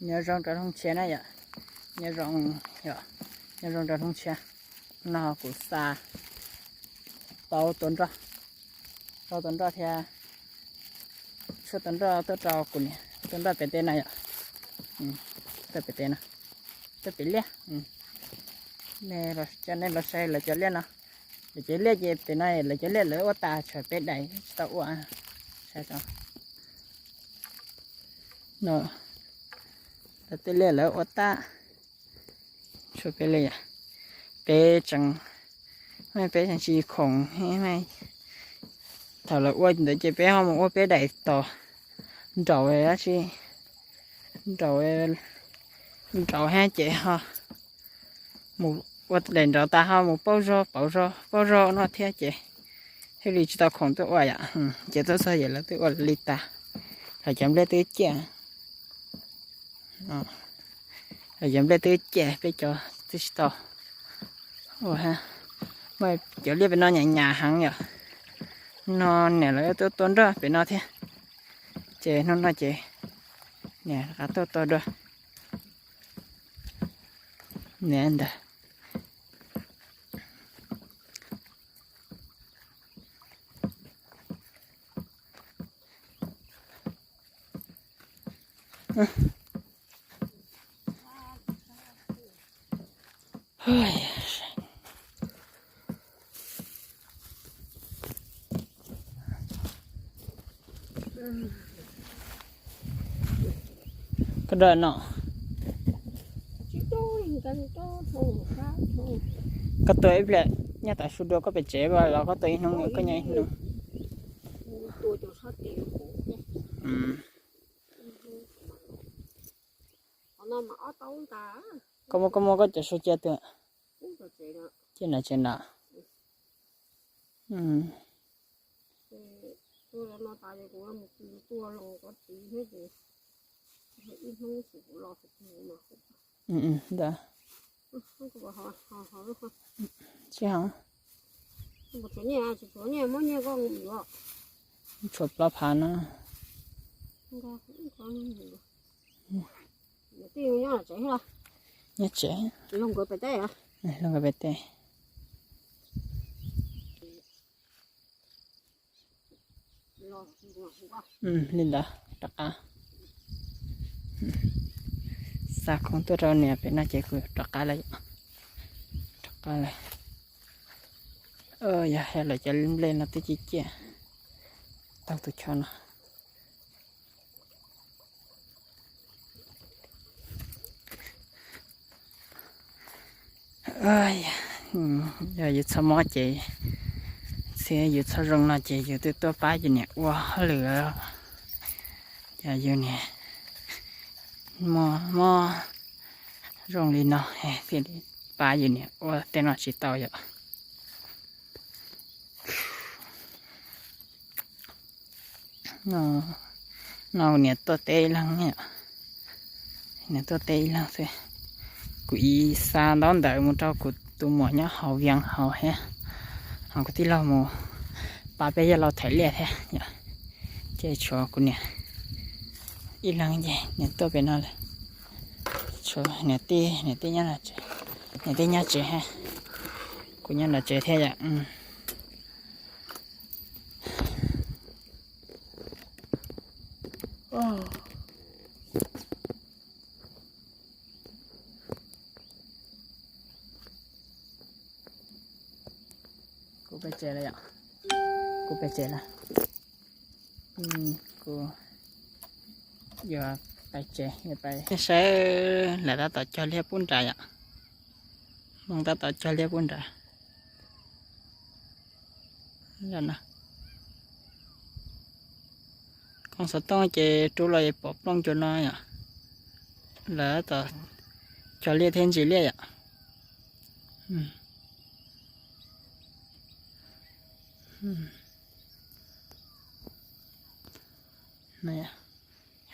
Nyob zoo rau hnub tshiab na yom. Nyob zoo, yom, nyob zoo rau hnub tshiab. No kuv xa tau tua nroj, tau tua nroj thiab tshuaj tua nroj tuaj rau kuv niam. Tua nroj pem teb no yom. Tuaj pem teb no, tuaj pem liaj. Nej, coj nej los saib lawv cov liaj no. Lawv cov liaj ces pem no lawv cov liaj lawv ua tas tshuav peb daim tsis tau ua. Saib tso. No, lawv tej liaj lawv ua tas tshuav peb li yom. Peb tseem, peb tseem tsis khoom, thaum lawv ua ntawd ces peb ho mus ua peb daim tos nraum dab tsi, nraum, nraum hab ces ho mus ua daim nraud tas ho mus pauj zog pauv zog pauj zog no thiab ces thiaj li tsis tau khoom tuaj ua yom. Ces tuaj txog ces lawv twb ua li tas, lawv cov nplej twb ciaj, lawv cov nplej twb ciaj peb cov twb tsis tau ua. Muaj cov liaj pem no nyam nyam heev yom. No niam lawv tuaj tua nroj pem no thiab, ces hnub no ces niam rov qab tuaj tua dua. Niam ntawd Koj doj no, koj tua ib pliag nyob tom su dua koj pem tsev los koj tua ib hnub koj nyob ib hnub. Koj muab, koj muab koj cov su cia twg? Cia nram tsev na. Ntawd. Tsis hov. Tshuav plaub phav na. Nyob tsev, los nkawd pem teb. Li ntawd rov qab. Xa khoom tuaj rau niam pem no ces kuv rov qab lawm. Rov qab lawm. Yog lawv cov nplej no twb ciaj ciaj, tau tus choj no. Yog yus txhob mob ces, txhia yus txhob zoo no ces yus twb tuaj pab yus niam ua hauj lwm. Yog yus niam mob mob zoo li no thiaj li pab yus niam ua tej no tsis tau yom. No niam tuaj teb ib leeg, niam tuaj teb ib leeg xwb. Kuv ib xa ntaub ntawv mus rau kuv tus muam nyob hauv Vias hauv thiab, ho kuv tij laug mus pab peb yawg laus thaiv liaj thiab. Ces tshuav kuv niam ib leeg ces niam tuaj pem no lawm. Tshuav niam tij, niam tij nyob tsev, niam tij nyob tsev thiab, kuv nyob nram tsev thiab yom. Kuv pem tsev lawm yom. Kuv pem tsev lawm. Kuv yuav pais tsev, yuav pais saib lawv tab tom cog liaj pub nrad yom. Hmoob tab tom cog liaj pub nrad. Koom xov tooj ces rub los pom plooj cuag no yom. Lawv tab tom cog liaj thiab ntsis liaj yom.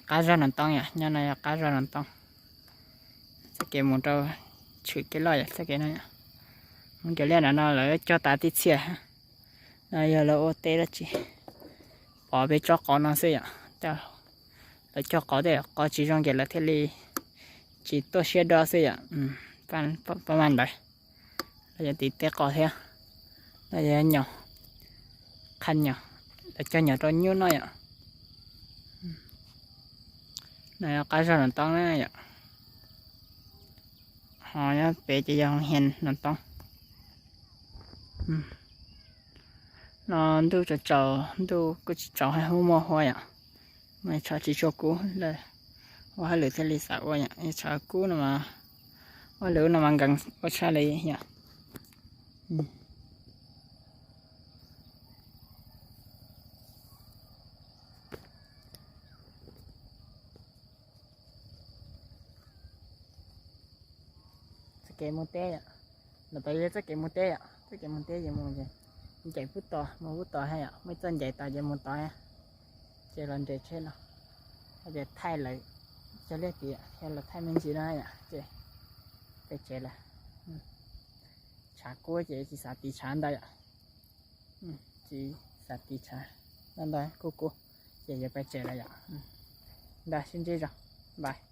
Qab zog Nom Tooj yom, nyob no yog qab zog Nom Tooj. Txoj kev mus rau tshwm kev loj yom, txoj kev no. Hmoob cov liaj nram no lawv cog tas tib txhia. No yog lawv ua teb dab tsi, pov peb tsob qos no xwb yom. Lawv cog qos tej qos tsis zoo ces lawv thiaj li tsis tuaj siab do xwb yom. Pab maj ntawd, los yog tim tej qos thiab, los yog nyom, qha nyom, los cog nyom rau nyuj noj yom. No yog qab zog Nom Toob na yom. Ho nyob pem ces yog Hoo Hias Nom Toob. No ntuj tsaus tsaus, ntuj kuj tsis tsaus, hab hub muaj huab yom. Mas tshav tsis tshua kub lawm, ua hauj lwm thiaj li xav ua yom. Tshav kub no mas, ua lwm no mas nkees ua tshaj li yom. Txoj kev mus teb yom. Los tau yog txoj kev mus teb yom, txoj kev mus teb ces mus ces ncaim pub tod, mus pub tod thiab yom, muaj ib txoj ncaim tod ces mus tod thiab. Ces los nres tsheb no, ces thaij lawv cog liaj tid thiab los thaij me ntsis no yom, ces pem tsev lawm. Tshav kub ces tsis xav tiv tshav ntau yom. Tsis xav tiv tshav ntau, ntau kub kub, ces yuav pem tsev lawm yom. Ntawd sib ntsib zoo, bye.